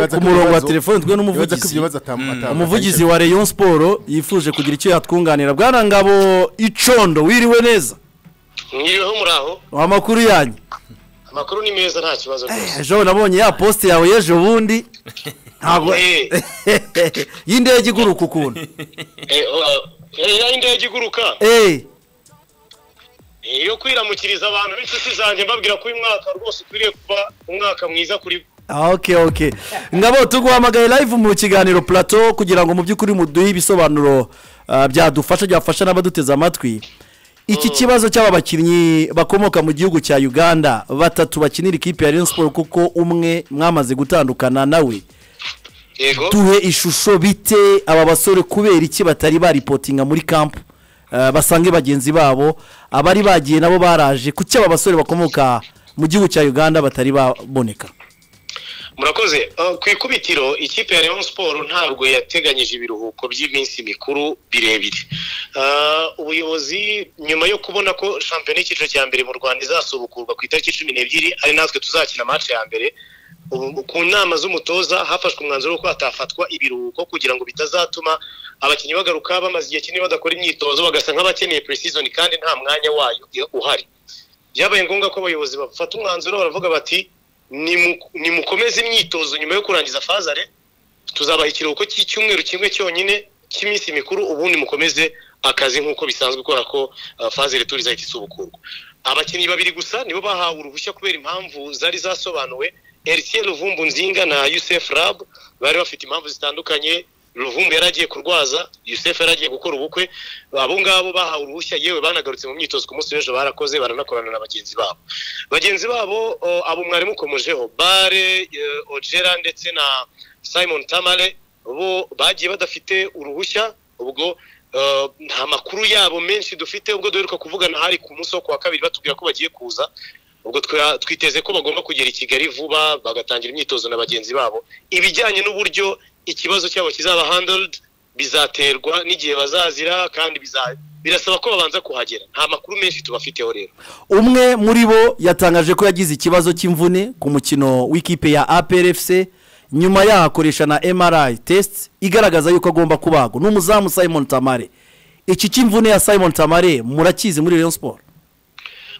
Ku murongo wa telefone twe n'umuvugizi, umuvugizi wa Rayon Sport yifuje kugira icyo yatwunganira. Bwana Ngabo Icondo, wiriwe neza? Mwiriweho, muraho? Amakuru yanyu? Amakuru ni meza, nta kibazo rwose. Ejo nabonye ya post yawe y'ejo bundi, ntabwo y'indege iguruka ukuntu. Indege iguruka? Iyo kwiramukiriza abantu b'inshuti zanjye, mbabwira ko uyu mwaka rwose ukwiriye kuba umwaka mwiza kuri Okay, Ngabo, tuguhamagaye live mu kiganiro Plateau kugira ngo mu by'ukuri muduhe ibisobanuro byadufasha, byafasha n'abaduteze amatwi. Iki kibazo cy'aba bakinnyi bakomoka mu gihugu cya Uganda batatu bakinira ikipe ya Rayon Sport, kuko umwe mwamaze gutandukana nawe. Yego. Duhe ishusho, bite aba basore? Kubera iki batari baripotinga muri camp basange bagenzi babo? Abari bagiye nabo baraje, kuki aba basore bakomoka mu gihugu cya Uganda batari baboneka? Murakoze. Ku ikubitiro, ikipe ya Rayon Sport ntabwo yateganyije ibiruhuko by'iminsi mikuru birebire. Ubuyobozi, nyuma yo kubona ko shampiyona y'icyiciro cya mbere mu Rwanda izasubukurwa ku itariki 12, ari natwe tuzakina match ya mbere, ubu ku nama z'umutoza hafashwe umwanzuro ko hatafatwa ibiruhuko kugira ngo bitazatuma abakinnyi bagaruka bamaze igihe kinini badakora imyitozo, bagasa nk'abakeneye pre-season kandi nta mwanya wayo uhari. Byabaye ngombwa ko abayobozi bafata umwanzuro, baravuga bati: "Nimukomeze imyitozo nyuma yo kurangiza phase aller, tuzabaha ikiruhuko cy'icyumweru kimwe cyonyine cy'iminsi mikuru, ubundi mukomeze akazi nk'uko bisanzwe, kubera ko phase retour izahita isubukurwa." Abakinnyi babiri gusa nibo bahawe uruhushya kubera impamvu zari zasobanuwe: Heritier Luvumbu Nzinga na Youssef Rab. Bari bafite impamvu zitandukanye. Luvumbu yari agiye kurwaza, Youssef yari agiye gukora ubukwe. Abo ngabo bahawe uruhushya, yewe banagarutse mu myitozo ku munsi w'ejo, barakoze, baranakorana na bagenzi babo. Abo mwari mukomojeho, Bare Ojera ndetse na Simon Tamale, bo bagiye badafite uruhushya. Ubwo nta makuru yabo menshi dufite. Ubwo duheruka kuvugana hari ku munsi wo kuwa kabiri, batubwira ko bagiye kuza. Ubwo twiteze ko bagomba kugera i Kigali vuba, bagatangira imyitozo na bagenzi babo. Ibijyanye n'uburyo ikibazo cyabo kizaba handled bizaterwa n'igihe bazazira, kandi birasaba ko babanza kuhagera. Nta makuru menshi tubafiteho rero. Umwe muri bo yatangaje ko yagize ikibazo cy'imvune ku mukino w'ikipe ya APRFC, nyuma yaho akoresha na MRI test igaragaza yuko agomba kubagwa. N'umuzamu Simon Tamare. Iki cy'imvune ya Simon Tamare murakizi muri Rayon Sport?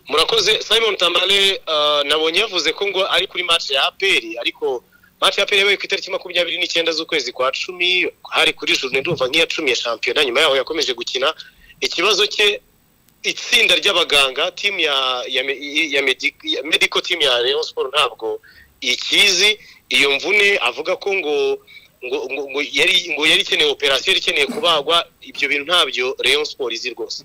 Murakoze. Simon Tamale, nabonye yavuze ko ngo ari kuri match ya APR, ariko match ya APR yabaye ku itariki 29 z'ukwezi kwa 10, hari kuri journée ndumva nk'iya 10 ya shampiyona. Nyuma yaho yakomeje gukina. Ikibazo cye, itsinda ry'abaganga, team ya medical team ya Rayon Sport ntabwo ikizi. Iyo mvune avuga ko ngo yari ikeneye operation, yari ikeneye kubagwa, ibyo bintu ntabyo Rayon Sport izi rwose.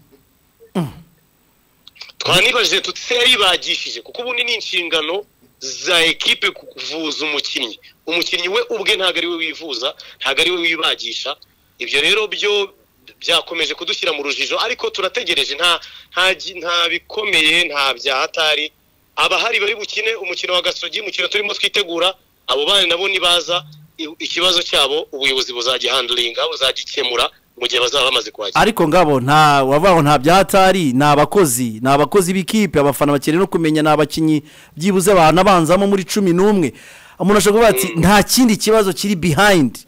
Twanibajije tuti: "Se yaribagishije?" Kuko ubundi ni inshingano za ekipe kuvuza umukinnyi. Umukinnyi we ubwe ntabwo ari we wivuza, ntabwo ari we wibagisha. Ibyo rero byo byakomeje kudushyira mu rujijo, ariko turategereje. Nta bikomeye, nta bya hatari. Abahari bari bukine umukino wa Gasogi, umukino turimo twitegura. Abo bana nabo nibaza, ikibazo cyabo ubuyobozi buzagihandlinga, buzagikemura mu gihe bazaba bamaze kuhagera. Ariko Ngabo, nta wabaho, nta byatari, ni abakozi b'ikipe. Abafana bakeneye no kumenya ni abakinnyi byibuze banabanzamo muri 11. Umuntu ashobora kuvuga ati nta kindi kibazo kiri behind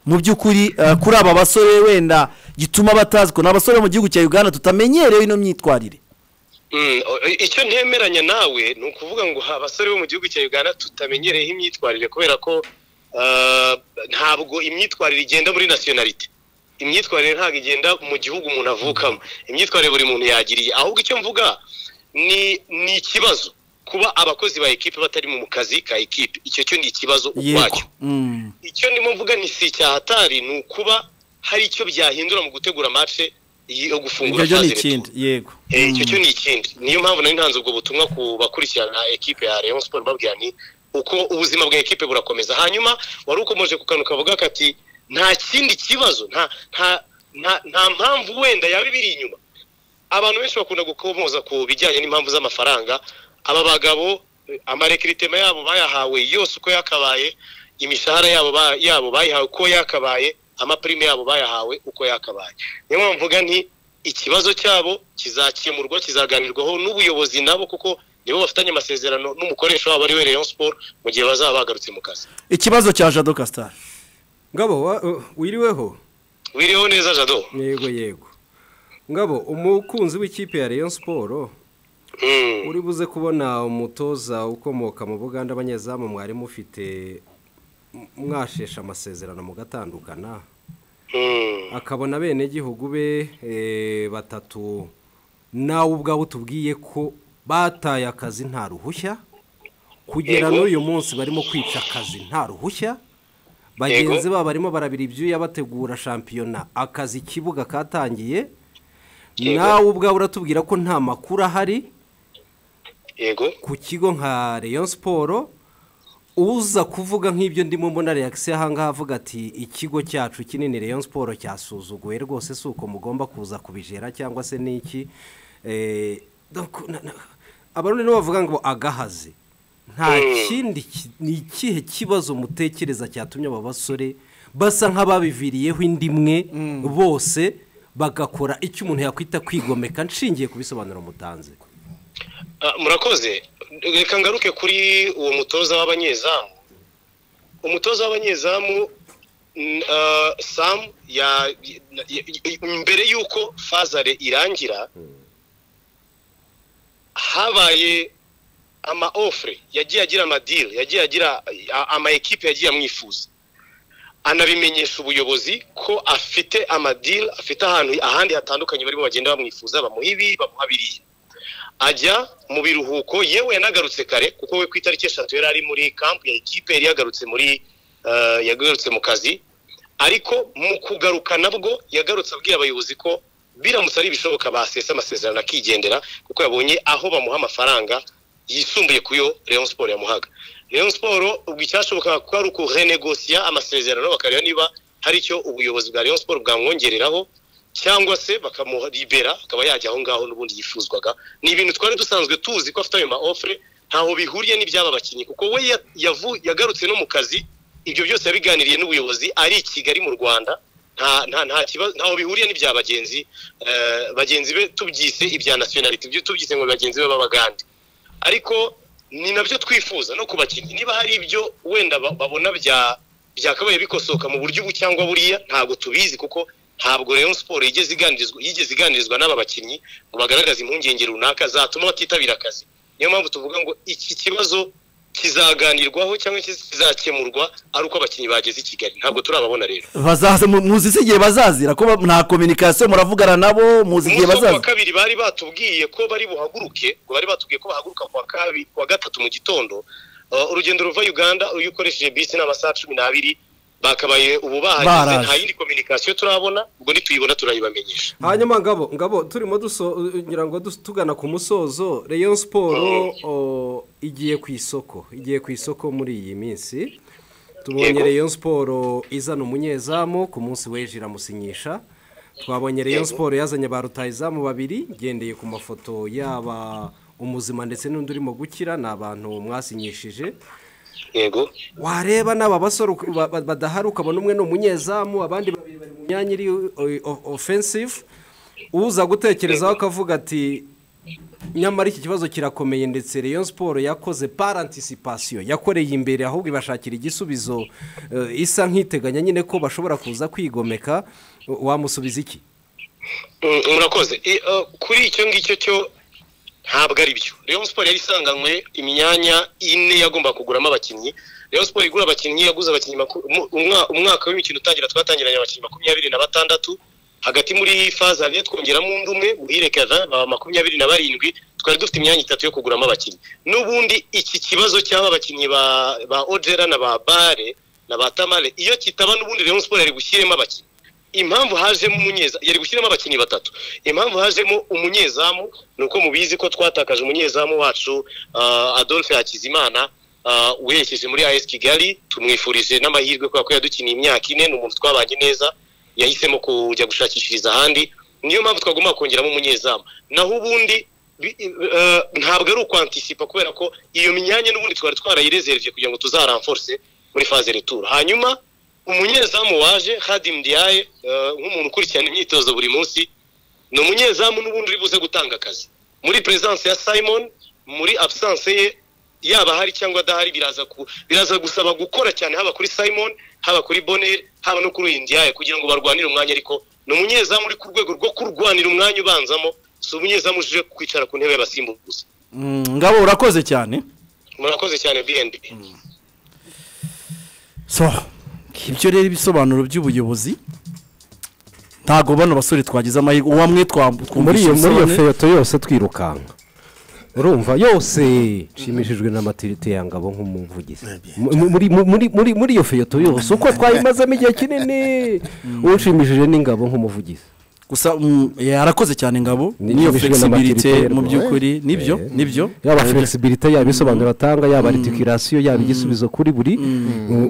mu by'ukuri kuri aba basore wenda gituma batazi, ko ni abasore bo mu gihugu cya Uganda tutamenyerewe ino myitwarire. Icyo ntemeranya nawe ni ukuvuga ngo abasore bo mu gihugu cya Uganda tutamenyereyeho imyitwarire, kubera ko ntabwo imyitwarire igenda muri nationalité. Imyitwarire ntabwo igenda mu gihugu umuntu avukamo. Imyitwarire buri muntu yagiriye. Ahubwo icyo mvuga ni ikibazo kuba abakozi ba ekipe batari mu kazi ka ekipe. Icyo cyo ni ikibazo ukwacyo. Icyo ndimo mvuga ni si icyahatari, ni ukuba hari icyo byahindura mu gutegura match yo gufungura Ibyo byo ni phase ikindi, retour. Yego. Icyo cyo ni ikindi. Niyo mpamvu nari ntanze ubwo butumwa ku bakurikirana ekipe ya Rayon Sport, mbabwira ni uko ubuzima bwa ekipe burakomeza. Hanyuma wari ukomeje ku kantu kavuga kati nta kindi kibazo, nta mpamvu wenda yaba ibiri inyuma. Abantu benshi bakunda gukomoza ku bijyanye n'impamvu z'amafaranga. Aba bagabo amarecrutement yabo bayahawe yose uko yakabaye, imishahara yabo bayihawe uko yakabaye, amaprime yabo bayahawe uko yakabaye. Niyo mpamvu mvuga nti ikibazo cyabo kizakemurwa, kizaganirwaho n'ubuyobozi nabo, kuko Nibo bafitanye amasezerano n'umukoresha wabo ari we Rayon Sport mu gihe bazaba bagarutse mu kazi. Ikibazo cya Jado Castar. Ngabo, wiriweho? Wiriweho neza, Jado. Yego, yego. Ngabo, umukunzi w'ikipe ya Rayon Sport uri buze kubona umutoza ukomoka mu Buganda, abanyezamu mwari mufite mwashesha amasezerano mugatandukana, akabona bene gihugu be batatu, nawe ubwawe utubwiye ko bataye akazi nta ruhushya, kugera n'uyu munsi barimo kwica akazi nta ruhushya, bagenzi babo barimo barabira ibyuya bategura shampiyona, akazi ikibuga katangiye, nawe ubwawe uratubwira ko nta makuru ahari ku kigo nka Rayon Sport. Uza kuvuga nk'ibyo ndimo mbona reaction ahangaha avuga ati ikigo cyacu kinini Rayon Sport cyasuzuguye rwose, si uko mugomba kuza kubijera cyangwa se niki. Abarundi nibo bavuga ngo agahaze nta kindi. Ni ikihe kibazo mutekereza cyatumye aba basore basa nk'ababiviriyeho indi imwe bose bagakora icyo umuntu yakwita kwigomeka, nshingiye ku bisobanuro mutanze? Murakoze. Reka ngaruke kuri uwo mutoza w'abanyezamu. Umutoza w'abanyezamu Sam, mbere y'uko phase aller irangira habaye ama offre, yagiye agira ama deal, yagiye agira ama ekipe yagiye amwifuza, anabimenyesha ubuyobozi ko afite ama deal, afite ahantu ahandi hatandukanye barimo bagenda bamwifuza, bamuha ibi, bamuha biriya. Ajya mu biruhuko, yewe yanagarutse kare kuko we ku itariki 3 yari ari muri camp ya ekipe, yari yagarutse muri yagarutse mu kazi. Ariko mu kugaruka nabwo yagarutse abwira abayobozi ko biramutse ari ibishoboka basesa amasezerano akigendera, kuko yabonye aho bamuha amafaranga yisumbuye kuyo Rayon Sport yamuhaga. Rayon Sport ubwo icyashobokaga ko ari ukurenegosia amasezerano, bakareba niba hari icyo ubuyobozi bwa Rayon Sport bwamwongereraho cyangwa se bakamuha libera akaba yajya aho ngaho n'ubundi yifuzwaga. Ni ibintu twari dusanzwe tuzi ko afite ayo ma offre, ntaho bihuriye n'ibyaba bakinnyi, kuko we yagarutse no mu kazi, ibyo byose yabiganiriye n'ubuyobozi ari i Kigali mu Rwanda. Nta nta nta kibazo, ntaho bihuriye n'ibya bagenzi be tubyise ibya nationality, ibyo tubyise ngo bagenzi be b'Abagande. Ariko ni nabyo twifuza no ku bakinnyi, niba hari ibyo wenda babona bya byakabaye bikosoka mu buryo ubu cyangwa buriya, ntabwo tubizi, kuko ntabwo Rayon Sport yigeze iganirizwa n'aba bakinnyi ngo bagaragaze impungenge runaka zatuma batitabira akazi. Niyo mpamvu tuvuga ngo iki kibazo kizaganirwaho cyangwa kizakemurwa ari uko abakinnyi bageze i Kigali. Ntabwo turababona rero. Bazaza, muzi se igihe bazazira? Ko nta communication muravugana nabo, muzi igihe Umunsi wo bazaza? Kuwa kabiri bari batubwiye ko bari buhaguruke, ngo bari batubwiye ko bahaguruka kuwa kabiri, kuwa gatatu mu gitondo. Urugendo ruva Uganda iyo ukoresheje bisi ni amasaha 12, bakabaye ubu bahageze. Baraje. Nta yindi communication turabona, ubwo nituyibona turayibamenyesha. Hanyuma Ngabo, turimo duso ngira ngo tugana ku musozo, Rayon Sport igiye ku isoko muri iyi minsi. Tubonye Rayon Sport izana umunyezamu, ku munsi w'ejo iramusinyisha. Twabonye Rayon Sport yazanye ba rutahizamu babiri, ngendeye ku mafoto yaba umuzima ndetse n'undi urimo gukira, ni abantu mwasinyishije. Wareba n'aba basore badahari, ukabona umwe ni umunyezamu, abandi babiri bari mu myanya iri offensive. Uza gutekerezaho akavuga ati nyamara iki kibazo kirakomeye, ndetse Rayon Sport yakoze par anticipation, yakoreye imbere, ahubwo ibashakira igisubizo, isa nk'iteganya nyine ko bashobora kuza kwigomeka. Wamusubiza iki? Murakoze. Kuri icyo ngicyo cyo ntabwo ari byo. Rayon Sport yari isanganywe imyanya ine yagomba kuguramo abakinnyi. Rayon Sport igura abakinnyi, yaguze abakinnyi umwaka w'imikino utangira twatangiranye abakinnyi 26, hagati muri phase aller twongeramo undi umwe, Muhire Kevin, baba 27. Twari dufite imyanya itatu yo kuguramo abakinnyi. N'ubundi iki kibazo cy'aba bakinnyi ba Ojera na ba Bare na ba Tamale iyo kitaba, n'ubundi Rayon Sport yari gushyiremo abakinnyi. Impamvu hajemo umunyeza, yari gushyiramo abakinnyi batatu. Impamvu hajemo umunyezamu ni uko mubizi ko twatakaje umunyezamu wacu Adolphe Hakizimana, werekeje muri AS Kigali. Tumwifurije n'amahirwe kubera ko yadukiniye imyaka 4, ni umuntu twabanye neza, yahisemo kujya gushakishiriza ahandi. Niyo mpamvu twagomba kongeramo umunyezamu. Naho ubundi ntabwo ari ukwantisipa, kubera ko iyo myanya n'ubundi twari twarayireservye kugira ngo tuzarenforce muri phase retour. Hanyuma umunyezamu waje, Khadim Ndiaye, nk'umuntu ukurikirana imyitozo buri munsi, ni umunyezamu n'ubundi uri buze gutanga akazi muri presence ya Simon. Muri absence ye, yaba ahari cyangwa adahari, biraza gusaba gukora cyane, haba kuri Simon, haba kuri Bonheur, haba no kuri Ndiaye, kugira ngo barwanire umwanya. Ariko ni umunyezamu uri ku rwego rwo kurwanira umwanya ubanzamo, si umunyezamu uje kwicara ku ntebe y'abasimbuza gusa. Ngabo, urakoze cyane. Murakoze cyane, BNB. So ibyo rero, ibisobanuro by'ubuyobozi, ntabwo bano basore twagize amahirwe uwamwe. Muri iyo feuilleton yose twirukanka, urumva yose, nshimishijwe na maturité ya Ngabo nk'umuvugizi. Muri iyo feuilleton yose, uko twayimazemo igihe kinini, ushimishije n'Ingabo nk'umuvugizi. Gusa yarakoze cyane Ngabo niyo Nshimishijwe na flexibilité maturité mu rwose. by'ukuri nibyo, nibyo. Yaba flexibilité, yaba ibisobanuro atanga, yaba articulation, yaba igisubizo kuri buri,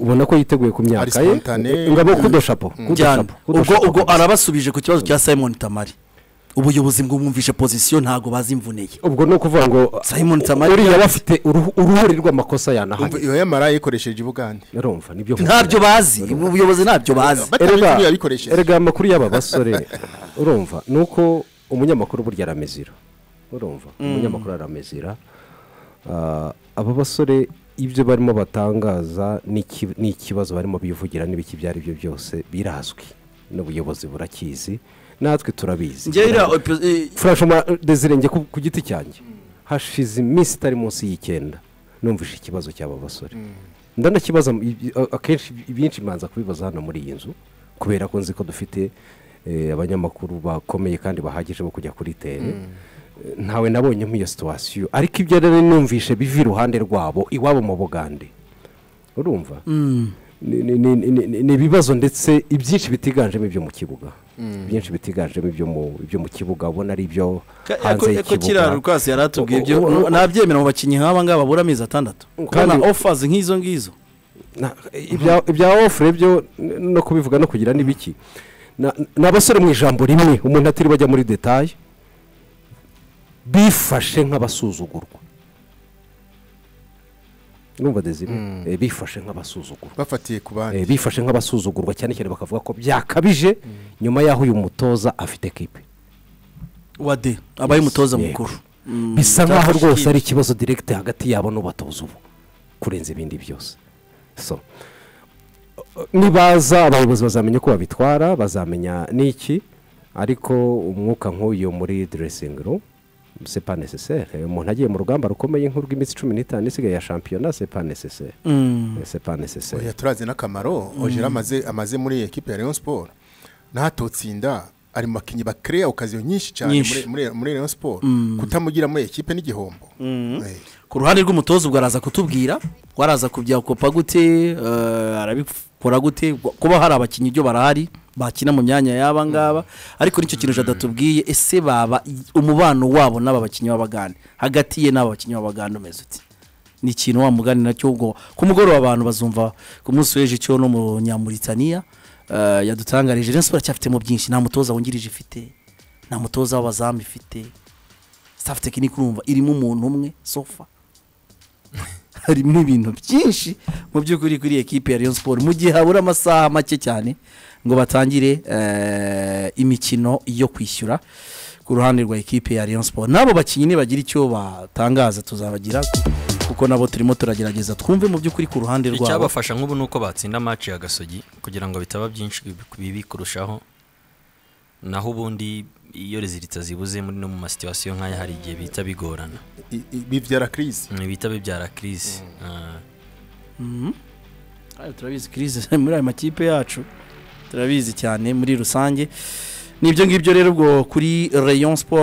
ubona ko yiteguye ku myaka Ari ye. spontané. Ngabo, coup de chapeau. Cyane. Ubwo arabasubije ku kibazo cya Simon Tamari. Ubuyobozi bwumvishe position, ntabwo bazi imvune ye. Ubwo ni ukuvuga ngo Simon Tamari uriya bafite uruhuri rw'amakosa Umva, yanahanye. Iyo yamara yayikoresheje i Bugande. Urumva nibyo. Ntabyo bazi, ubuyobozi ntabyo bazi. Batabizi Erega niyo yabikoresheje. Erega amakuru y'aba basore, urumva, ni uko umunyamakuru burya aramezira, urumva, umunyamakuru aramezira. Aba basore ibyo barimo batangaza n'ikibazo barimo bivugira n'ibiki, ibyo ari byo byose birazwi n'ubuyobozi, burakizi, natwe turabizi. Njyewe iriya Franchement, Desire, njye ku giti cyanjye hashize iminsi itari munsi y'9 numvise ikibazo cy'aba basore. Ndanakibaza akenshi, ibyinshi mbanza kubibaza hano muri iyi nzu, kubera ko nzi ko dufite abanyamakuru bakomeye kandi bahagije bo kujya kuri terrain. Ntawe nabonyemo iyo situation, ariko ibyo rero numvishe biva iruhande rwabo iwabo mu Bugande, urumva, ni ibibazo, ndetse ibyinshi bitiganjemo ibyo mu kibuga, byinshi bitiganjemo ibyo mu kibuga, ubona ari ibyo hanze Ko kiriya y'ikibuga. Rukasi yari atubwiye ibyo nabyemera, mu bakinnyi nk'aba ngaba babura amezi 6 Kandi- kubona offers nk'izo ngizo. Ibya offre byo no kubivuga no kugira n'ibiki. Ni abasore, mu ijambo rimwe, umuntu atiriwe ajya muri détails, bifashe nk'abasuzugurwa. Urumva, Desire? Bifashe nk'abasuzugurwa. Bafatiye ku bandi. Bifashe nk'abasuzugurwa, cyane cyane bakavuga ko byakabije nyuma y'aho uyu mutoza afite kipe. Wade abaye umutoza Yego. mukuru. Bisa nk'aho Byafashe rwose ikipe. ari ikibazo direct hagati yabo n'ubatoza ubu kurenza ibindi byose. So nibaza abayobozi bazamenya uko babitwara, bazamenya n'iki, ariko umwuka nk'uyu muri dressing room, c'est pas nécessaire. Umuntu agiye mu rugamba rukomeye nk'urw'iminsi 15 isigaye ya shampiyona, c'est pas nécessaire, c'est pas nécessaire. Oya, turazi n'akamaro Ojera amaze muri ekipe ya Rayon Sport. Ntatotsinda, ari mu bakinnyi bakereya occasions nyinshi cyane. Nyinshi. Muri Rayon Sport, kutamugira muri ekipe n'igihombo. Ku ruhande rw'umutoza, ubwo araza kutubwira waraza kubyakopa gute, arabikora gute, kuba hari abakinnyi ibyo barahari bakina mu myanya y'aba ngaba. Ariko nicyo kintu Jada tubwiye, ese baba umubano wabo n'aba bakinnyi b'Abagande, hagati ye n'aba bakinnyi b'Abagande umeze uti? Ni ikintu wa mugani nacyo. Ubwo ku mugoroba abantu bazumva ku munsi w'ejo icyo no mu Nyamuritaniya yadutangarije. Rayon Sport aracyafitemo byinshi. Nta mutoza wungirije ifite, nta mutoza w'abazamu ifite, staff technique urumva irimo umuntu umwe. So far harimo ibintu byinshi mu by'ukuri kuri ekipe ya Rayon Sport, mu gihe habura amasaha make cyane ngo batangire imikino yo kwishyura. Ku ruhande rwa ekipe ya Rayon Sport, n'abo bakinnyi nibagira icyo batangaza tuzabagira, kuko nabo turimo turagerageza twumve mu by'ukuri ku ruhande rwabo. Icyabafasha nk'ubu ni uko batsinda match ya Gasogi, kugira ngo bitaba byinshi bibi kurushaho. Naho ubundi iyo résultats zibuze muri no mu ma situations nk'aya, hari igihe bihita bigorana. Bibyara crise. Bihita bibyara crise. Ayo, turabizi crise muri ayo makipe yacu, turabizi cyane muri rusange. Nibyo ngibyo rero ubwo kuri Rayon Sport.